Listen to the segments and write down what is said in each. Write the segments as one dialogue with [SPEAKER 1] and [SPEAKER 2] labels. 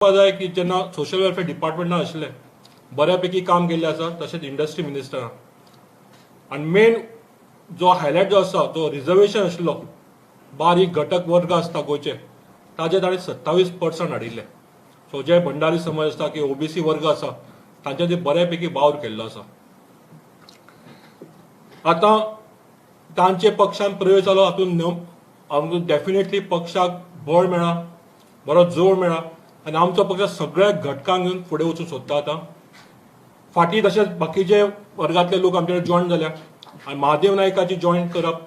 [SPEAKER 1] जाय की जेन्ना सोशल वेलफेअर डिपार्टमेंटान आशिल्ले, बऱ्यापैकी काम केल्लें आसा, तशेंच इंडस्ट्री मिनिस्टरान. आनी मेन जो हायलायट जो आसा, जो रिजर्वेशन आशिल्लो, बारीक घटक वर्ग आसता गोंयचे, ताजे ताणें 27% हाडिल्ले. सो जे भंडारी समाज आसता की ओबीसी वर्ग आसा, तांच्या ते बऱ्यापैकी वावर केल्लो आसा. आतां तांचे पक्षान प्रवेश जालो, हातूंत आमकां डेफिनेटली पक्षाक बळ मेळ्ळा, बरो जोर मेळ्ळा आनी आमचो पक्ष सगळ्या घटकांक घेवन फुडें वचूंक सोदता. आतां फाटीं तशेंच बाकीचे वर्गांतले लोक आमचे कडेन जॉयन जाल्या आनी महादेव नायकाची जॉयन करप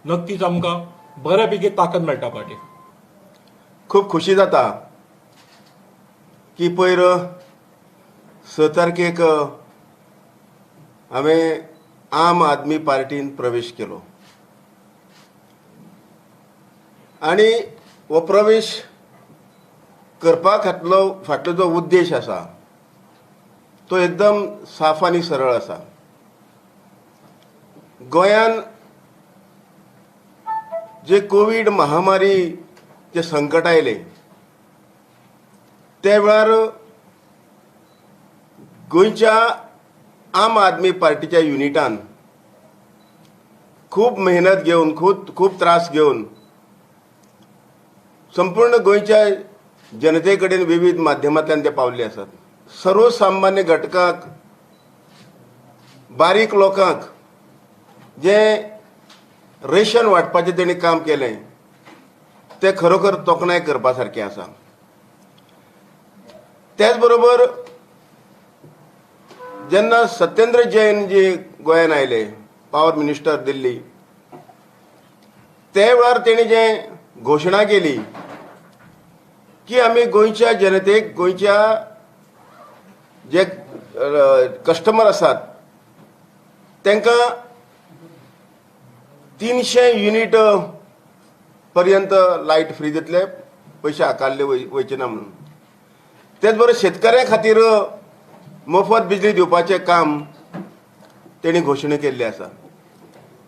[SPEAKER 1] नक्कीच आमकां बऱ्यापैकी ताकद मेळटा पार्टीक.
[SPEAKER 2] खूब खुशी जाता की पयर 6 तारखेक हांवें आम आदमी पार्टीन प्रवेश केलो आनी हो प्रवेश करपा खातलो फाटलो जो उद्देश आसा तो एकदम साफ आनी सरळ आसा. गोंयान जे कोवीड महामारी जे संकट आयलें त्या वेळार गोंयच्या आम आदमी पार्टीच्या युनिटान खूब मेहनत घेवन, खूब त्रास घेवन संपूर्ण गोंयच्या जनते कडेन विविध माध्यमांतल्यान ते पावल्ले आसात. सर्वसामान्य घटकांक, बारीक लोकांक जे रेशन वांटपाचें तेणी काम केलें तें खरोखर तोखणाय करपा सारकें आसा. त्याच बरोबर जेन्ना सत्येंद्र जैन जे गोंयान आयले, पावर मिनिस्टर दिल्ली, त्या वेळार तेणी जे घोशणा केली की आमी गोंयच्या जनतेक, गोंयच्या जे कस्टमर आसात तांकां 300 युनिट पर्यंत लायट फ्री दितले, पयशे आकारले वयचे ना म्हणून. तेच बरोबर शेतकऱ्यां खातीर मोफत बिजली दिवपाचें काम तेणी घोशणा केल्ली आसा.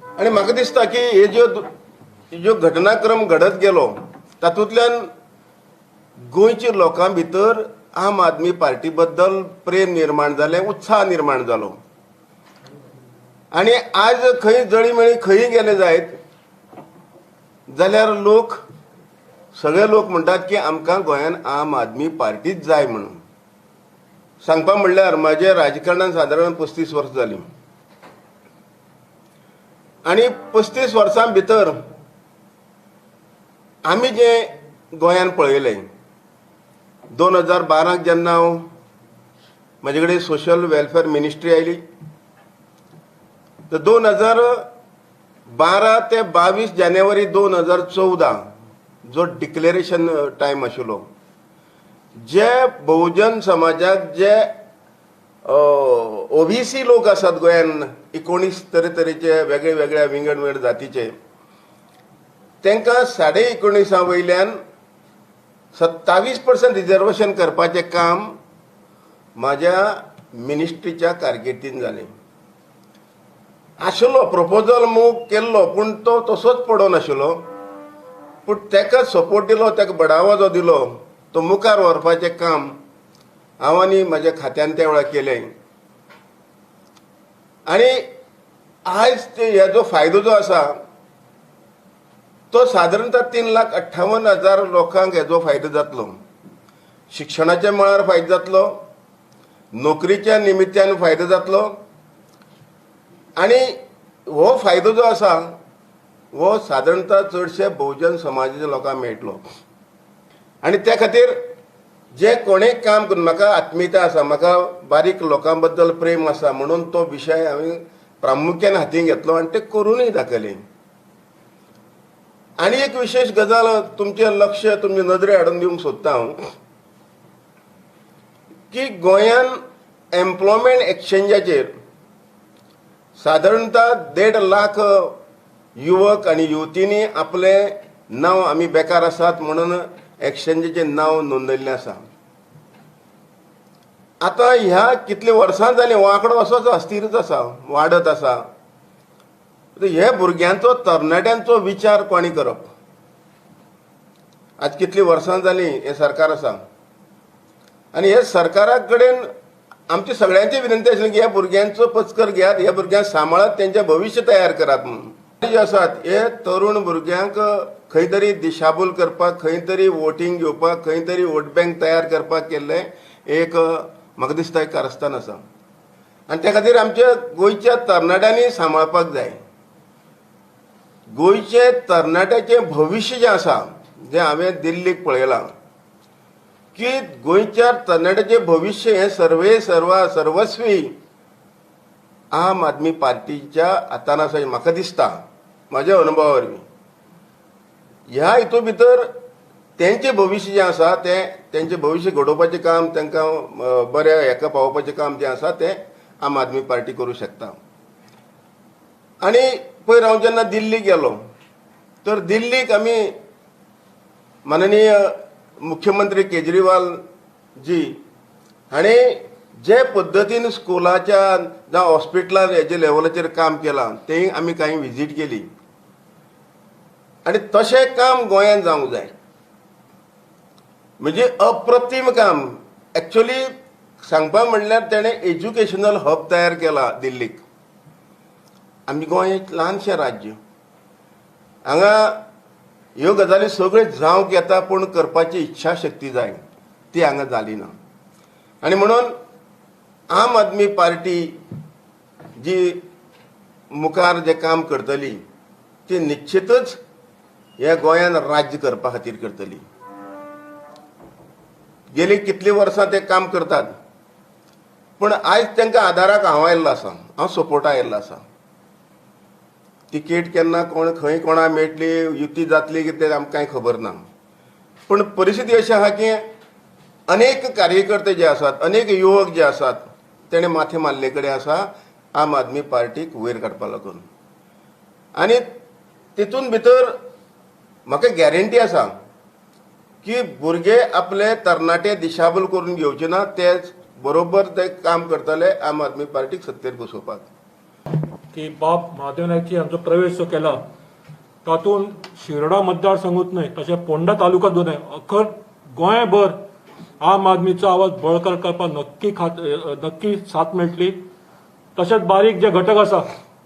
[SPEAKER 2] आनी म्हाका दिसता की हे ज्यो घटनाक्रम घडत गेलो तातूंतल्यान गोंयच्या लोकां भितर आम आदमी पार्टी बद्दल प्रेम निर्माण जालें, उत्साह निर्माण जालो. आनी आज खंय जळी मेळी खंय गेले जायत जाल्यार लोक, सगळे लोक म्हणटात की आमकां गोंयान आम आदमी पार्टीच जाय म्हणून. सांगपा म्हणल्यार म्हाज्या राजकारणान सादारण 35 वर्सां जालीं आनी 35 वर्सां भितर आमी जें गोंयान पळयलें, 2012 जेन्ना हांव म्हजे कडेन सोशल वेलफेअर मिनिस्ट्री आयली, तर 2012 ते 22 जानेवारी 2014 जो डिक्लेरेशन टायम आशिल्लो, जे बहुजन समाजाक जे ओबीसी लोक आसात गोंयान, 19 तरेतरेचे वेगळे वेगळ्या विंगड विंगड जातीचे, तांकां 19.5 वयल्यान 27% रिजर्वेशन करपाचें काम म्हाज्या मिनिस्ट्रीच्या कारकिर्दीन जालें. आशिल्लो प्रपोजल मूव केल्लो, पूण तो तसोच पडोन आशिल्लो, पूण ताका सपोर्ट दिलो, ताका बडावो जो दिलो तो मुखार व्हरपाचें काम हांव आनी म्हाज्या खात्यान त्या वेळार केलें. आनी आयज ते हेजो फायदो जो आसा तो सादारणतः 3,58,000 लोकांक हेजो फायदो जातलो. शिक्षणाच्या मळार फायदो जातलो, नोकरीच्या निमित्यान फायदो जातलो आनी हो फायदो जो आसा हो सादारणतः चडशे बहुजन समाजाच्या लोकांक मेळटलो. आनी त्या खातीर जे कोणें काम करून म्हाका आत्मीयता आसा, म्हाका बारीक लोकां बद्दल प्रेम आसा म्हणून तो विशय हांवें प्रामुख्यान हातीन घेतलो आनी तें करूनय दाखयलें. आनी एक विशेश गजाल तुमचें लक्ष, तुमचे नदरे हाडून दिवंक सोदता हांव की गोंयान एम्प्लॉयमेंट एक्सचेंजाचेर सादारणतः 1.5 लाख युवक आनी युवतींनी आपलें नांव, आमी बेकार आसात म्हणून एक्सचेंजीचें नांव नोंदयल्लें आसा. आतां ह्या कितले वर्सां जालीं हो आंकडो असोच अस्थिरच आसा, वाडत आसा. हे भुरग्यांचो, तरणाट्यांचो विचार कोणी करप? आज कितलीं वर्सां जालीं हें सरकार आसा, आनी हे सरकारा कडेन आमची सगळ्यांची विनंती आशिल्ली की ह्या भुरग्यांचो पचकर घेयात, ह्या भुरग्यांक सांबाळात, तेंचें भविश्य तयार करात म्हणून. जे आसात हे तरुण भुरग्यांक खंय तरी दिशाभूल करपाक, खंय तरी वोटींग घेवपाक, खंय तरी वोट बँक तयार करपाक केल्लें एक म्हाका दिसता एक कारस्थान आसा. आनी त्या खातीर आमच्या गोंयच्या तरणाट्यांनी सांबाळपाक जाय. गोंयचे तरणाट्याचें भविश्य जें आसा, जें हांवें दिल्लीक पळयलां की गोंयच्या तरणाट्याचें भविश्य हें सर्वे सर्वा सर्वस्वी आम आदमी पार्टीच्या हातान आसा म्हाका दिसता, म्हाज्या अनुभवा वरवीं. ह्या हितून भितर तेंचें भविश्य जें आसा तें तेंचें भविश्य घडोवपाचें काम, तांकां बऱ्या हेका पावोवपाचें काम जें आसा तें आम आदमी पार्टी करूं शकता. आनी पयर हांव जेन्ना दिल्लीक गेलो तर दिल्लीक आमी माननीय मुख्यमंत्री केजरीवाल जी हांणी जे पद्दतीन स्कुलाच्या जावं हॉस्पिटलार हेजे लेवलाचेर काम केलां तें आमी कांय विजीट केली आनी तशें काम गोंयांत जावंक जाय. म्हणजे अप्रतीम काम. एक्चुअली सांगपा म्हणल्यार तेणें एज्युकेशनल हब तयार केला दिल्लीक. आमी गोंय एक ल्हानशें राज्य, हांगा ह्यो गजाली सगळ्यो जावंक येता, पूण करपाची इच्छा शक्ती जाय, ती हांगा जाली ना. आनी म्हणून आम आदमी पार्टी जी मुखार जें काम करतली ती निश्चितच ह्या गोंयान राज्य करपा खातीर करतली. गेली कितलीं वर्सां ते काम करतात, पूण आयज तांकां आदाराक हांव आयिल्लो आसा, हांव सपोर्टा आयिल्लो आसा. तिकेट केन्ना कोण खंय कोणा मेळटली, युती जातली कितें आमकां कांय खबर ना, पूण परिस्थिती अशी आसा की अनेक कार्यकर्ते जे आसात, अनेक युवक जे आसात तेणे माथें मारले कडेन आसा आम आदमी पार्टीक वयर काडपा लागून. आनी तितून भितर म्हाका गॅरंटी आसा की भुरगे आपले तरणाटे दिशाभूल करून घेवचे ना, तेच बरोबर ते काम करतले आम आदमी पार्टीक सत्तेर बसोवपाक.
[SPEAKER 1] की बाब महादेव नायकची आमचो प्रवेश जो केला तातूंत शिरोडा मतदारसंघूच न्हय तशें पोंडा तालुका न्हय अखर गोंयभर आम आदमीचो आवाज बळकट करपाक नक्की साथ मेळटली. तशेंच बारीक जे घटक आसा,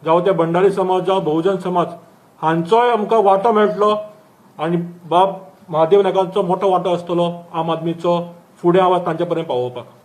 [SPEAKER 1] जावं ते भंडारी समाज जावं बहुजन समाज, हांचोय आमकां वांटो मेळटलो आनी बाब महादेव नायकांचो मोठो वांटो आसतलो आम आदमीचो फुडें आवाज तांचे पर्यंत पावोवपाक.